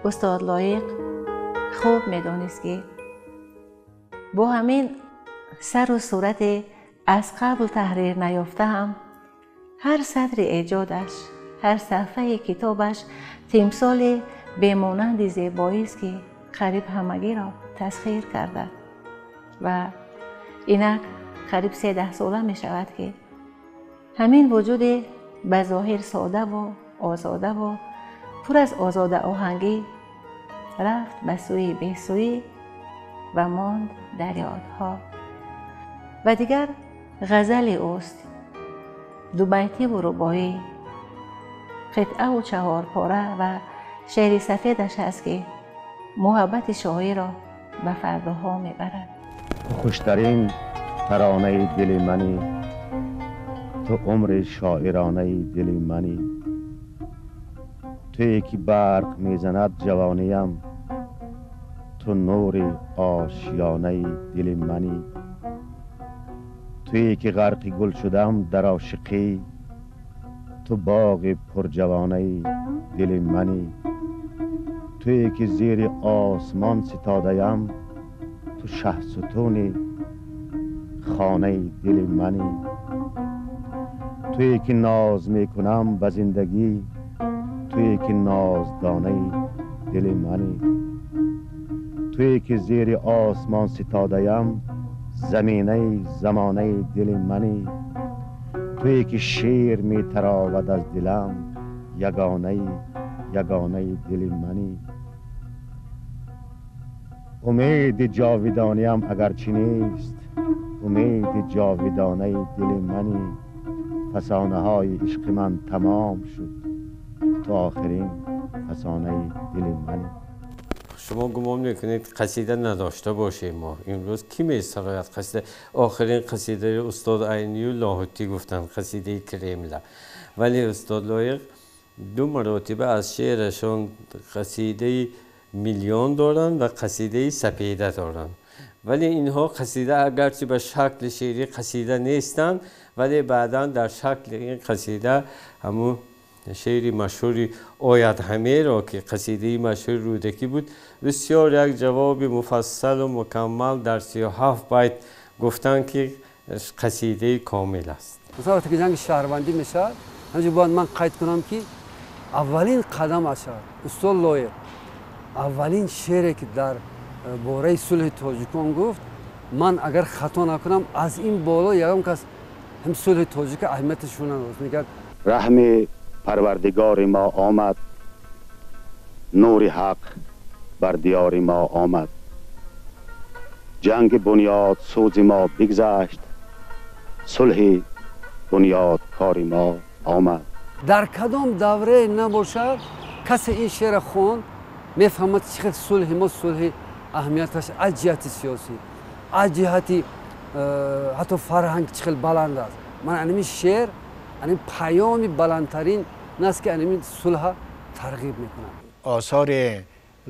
устод Лоиқ хуб медонист, ки бо ҳамин сару сурате аз қабл таҳрир наёфта ҳам ҳар сатри эҷодаш, ҳар саҳфаи китобаш тимсоли бемонанди зебоист, ки қариб ҳамагиро тасхир карда. Ва инак қариб 13 сола мешавад, ки ҳамин вуҷуди ба зоҳир содаву озодаву пур аз озодаоҳангӣ рафт ба сӯи бесӯӣ ва монд дар ёдҳо. Ва дигар ғазали ӯст, дубайтиву рубоӣ, қитъаву чаҳорпора ва шеъри сафедаш аст, ки муҳаббати шоиро ба фардоҳо мебарад. Хуштарин таронаи дили манӣ, ту умри шоиронаи дили манӣ, туе ки барқ мезанад ҷавониям, ту нури ошёнаи дили манӣ, туе ки ғарқи гул шудам дар ошиқӣ, ту боғи пурҷавонаи дили манӣ, туе ки зери осмон ситодаям, ту шаҳсутуни хонаи дили манӣ, туе ки ноз мекунам ба зиндагӣ, туе ки ноздонаи дили манӣ, туе ки зери осмон ситодаям, заминаи замонаи дили манӣ, туе ки шер метаровад аз дилам, ягонаи ягонаи дили манӣ. Умеди ҷовидониам агарчи нест, умеди ҷовидонаи дили манӣ. Фасонаҳои ишқи ман тамом шуд, ту охирин фасонаи дили манӣ. Шумо гумон мекунед қасида надошта бошем мо? Имрӯз кӣ месарояд қасида? Охирин қасидаи устод Айнию Лоҳутӣ гуфтанд, қасидаи Кремла. Вале устод Лоиқ ду маротиба аз шеърашон қасидаи миллион доранд ва қасидаи сапеда доранд. Вале инҳо қасида агарчи ба шакли шеърӣ қасида нестанд, вале баъдан дар шакли ин қасида ҳамун шеъри машҳури ояд ҳамеро, ки қасидаи машҳури Рӯдакӣ буд, бисёр як ҷавоби муфассалу мукаммал дар 37 байт гуфтанд, ки қасидаи комил аст. Масалан, вақте ки ҷанги шаҳрвандӣ мешавад, ҳаминҷо бояд ман қайд кунам, ки аввалин қадам ашад устод Лоиқ аввалин шеъре ки дар бораи сулҳи тоҷикон гуфт, ман агар хато накунам, аз ин боло ягон кас ҳам сулҳи тоҷика аҳамияташро надост. Мегӯяд: раҳми парвардигори мо омад, нури ҳақ бар диёри мо омад, ҷанги бунёд сӯзи мо бигзашт, сулҳи бунёдкори мо омад. Дар кадом даврае набошад, касе ин шеъра хонд, мефаҳмад чӣ хел сулҳи мо сулҳи аҳамияташ аз ҷиҳати сиёсӣ, аз ҷиҳати ҳатто фарҳанг чӣ хел баланд аст. Ман анами шеър анами паёми баландтарин наст, ки анами сулҳа тарғиб мекунад. Осори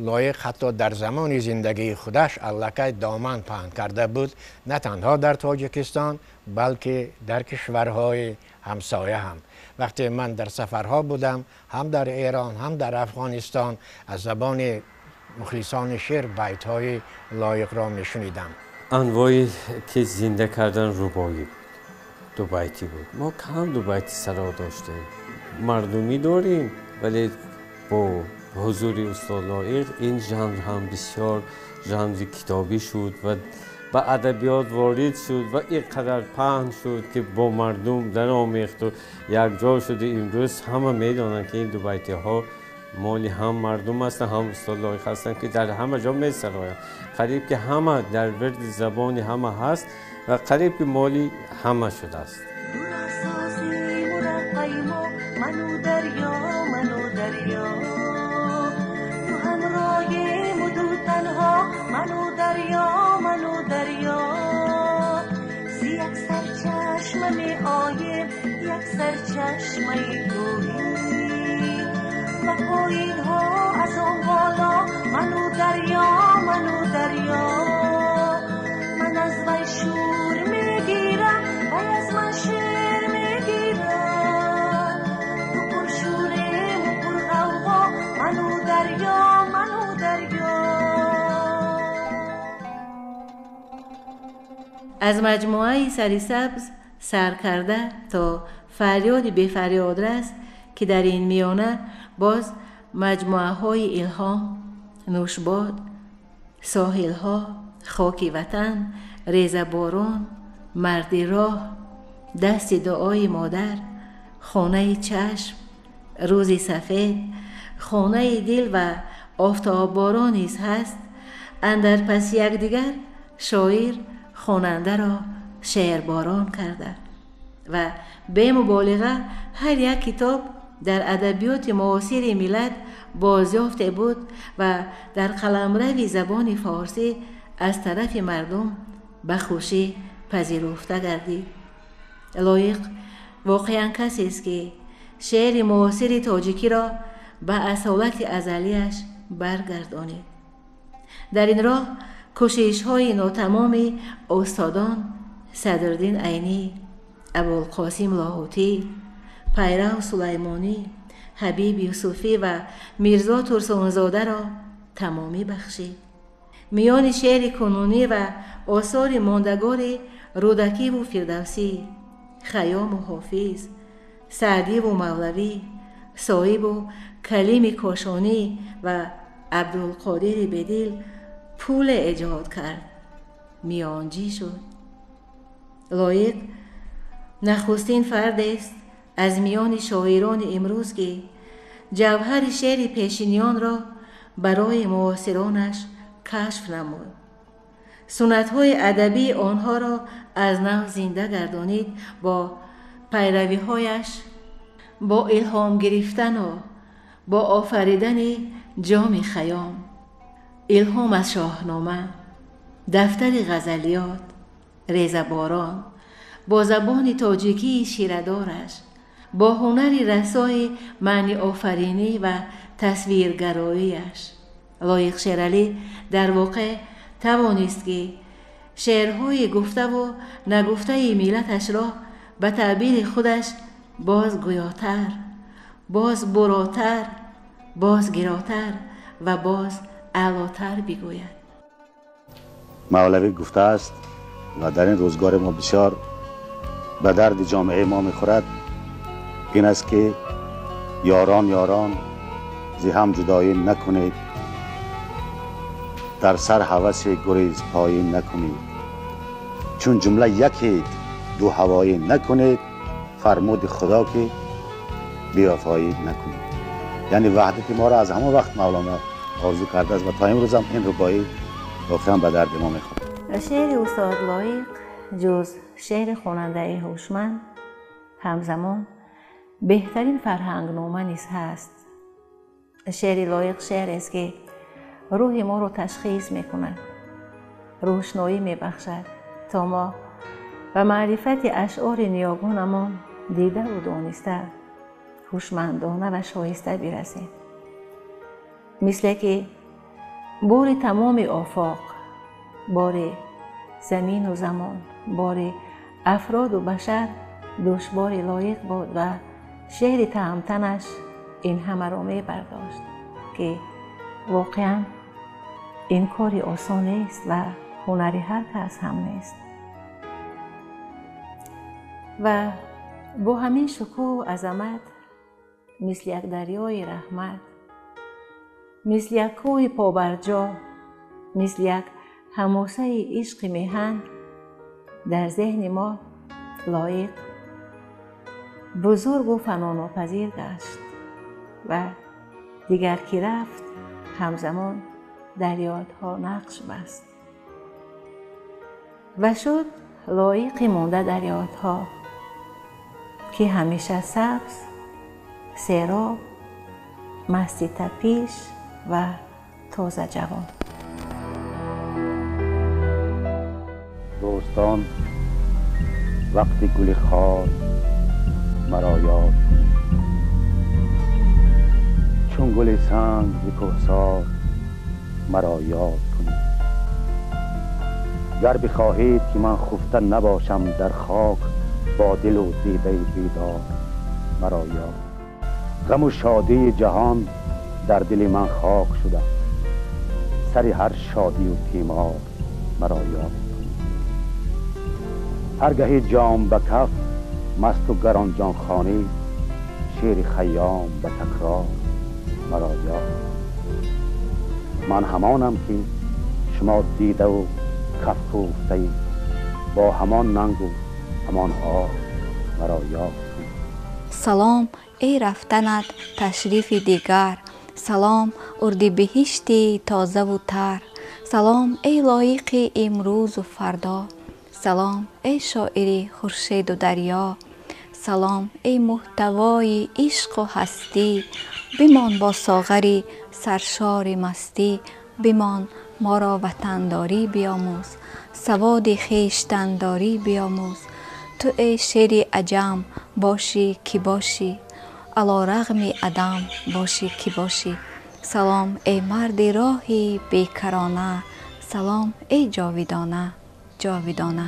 Лоиқ ҳатто дар замони зиндагии худаш аллакай доман паҳн карда буд, на танҳо дар Тоҷикистон, балки дар кишварҳои ҳамсоя ҳам. Вақте ман дар сафарҳо будам, ҳам дар Эрон, ҳам дар Афғонистон, аз забони мухлисони шеър байтҳои Лоиқро мешунидам. Анвое ки зинда кардан рубоӣ буд, дубайтӣ буд. Мо кам дубайтӣ саро доштем, мардумӣ дорем, вале бо ҳузури устод Лоиқ ин жанр ҳам бисёр жанри китобӣ шуд ва به ادبیات وارد شد و اینقدر پهن شد که با مردم در آمیخت و یک جا شد. امروز همه میدانند که این دو بیتی ها مالی هم مردم هستند هم استاد لایق هستند که در همه جا می سرایند. قریب که همه در ورد زبان همه هست و قریب که مالی همه شده است. از مجموعه سری سبز سر کرده تا فریاد بی فریاد رس که در این میانه باز مجموعه های الهام، نوشباد، ساحل ها، خاک وطن، ریزه باران، مرد راه، دست دعای مادر، خانه چشم، روز سفید، خانه دل و آفتاب باران نیز هست. اندر پس یکدیگر شاعر خواننده را شعرباران کرده و به مبالغه هر یک کتاب در ادبیات معاصر ملت بازیافته بود و در قلمرو زبان فارسی از طرف مردم به خوشی پذیرفته گردید. لایق واقعا کسی است که شعر معاصر تاجیکی را به اصالت ازلیش برگردانید. در این راه کوشش‌های ناتمام استادان صدرالدین عینی، ابوالقاسم لاهوتی، پیرو سلیمانی، حبیب یوسفی و میرزا ترسونزاده را تمامی بخشید. میان شعر کنونی و آثار ماندگار رودکی و فردوسی، خیام و حافظ، سعدی و مولوی، صائب و کلیم کاشانی و عبدالقادر بدیل پول ایجاد کرد، میانجی شد. لایق نخستین فرد است از میان شاعران امروز که جوهر شعر پیشینیان را برای معاصرانش کشف نمود، سنت‌های ادبی آنها را از نو زنده گردانید. با پیروی‌هایش، با الهام گرفتن و با آفریدن جام خیام، الهام از شاهنامه، دفتر غزلیات، ریزه باران، با زبان تاجیکی شیره‌دارش، با هنر رسای معنی آفرینی و تصویرگراییش، لایق شیرعلی در واقع توانست که شعرهای گفته و نگفته ملتش را به تعبیر خودش باز گویاتر، باز براتر، باز گراتر و باز اعلاتر بگوید. مولوی گفته است و در این روزگار ما بسیار به درد جامعه ما میخورد، این است که یاران یاران ز هم جدایی نکنید، در سر هوس گریز پایی نکنید، چون جمله یکید دو هوایی نکنید، فرمود خدا که بی‌وفایی نکنید. یعنی وحدت ما را از همون وقت مولانا آرزو کرده است و تا امروز هم این رباعی واقعا به درد ما میخورد. شعر استاد لایق جز شعر خواننده هوشمند همزمان بهترین فرهنگنامه نیز هست. شعر لایق شعر است که روح ما رو تشخیص میکند، روشنایی میبخشد تا ما به معرفت اشعار نیاگانمان دیده و دانسته، هوشمندانه و شایسته برسیم. مثل که بار تمام آفاق، بار زمین و زمان، بار افراد و بشر دشوار لایق بود و شعر تهمتنش این همه را می برداشت که واقعا این کاری آسان نیست و هنر هر کس هم نیست. و با همین شکوه و عظمت، مثل یک دریای رحمت، مثل یک کوه پابرجا، مثل یک ҳамосаи ишқи меҳан дар зеҳни мо Лоиқ бузургу фанонопазир гашт ва дигар ки рафт, ҳамзамон дар ёдҳо нақш баст ва шуд Лоиқи монда дар ёдҳо, ки ҳамеша сабз, сероб, масти тапиш ва тозаҷавон. Дӯстон, вақти гули хор маро ёд кунед, чун гули санг зи кӯҳсор маро ёд кунед. Гар бихоҳед, ки ман хуфта набошам дар хок, бо дилу дидаи бедор маро ёд. Ғаму шодии ҷаҳон дар дили ман хок шуда, сари ҳар шодию тимор маро ёд. Ҳар гаҳи ҷом ба каф масту гаронҷон хонӣ, шеъри Хайём ба такрор маро ёд. Ман ҳамонам, ки шумо дидаву каф кӯфтаед, бо ҳамон нангу ҳамон ор маро ёд. Салом, эй рафтанат ташрифи дигар, салом, урдибиҳишти тозаву тар, салом, эй Лоиқи имрӯзу фардо, салом, эй шоири хуршеду дарё, салом, эй муҳтавои ишқу ҳастӣ. Бимон бо соғари саршори мастӣ, бимон, моро ватандорӣ биомӯз, саводи хештандорӣ биомӯз. Ту эй шери аҷам бошӣ ки бошӣ, алорағми адам бошӣ ки бошӣ. Салом, эй марди роҳи бекарона, салом, эй ҷовидона, ҷовидона.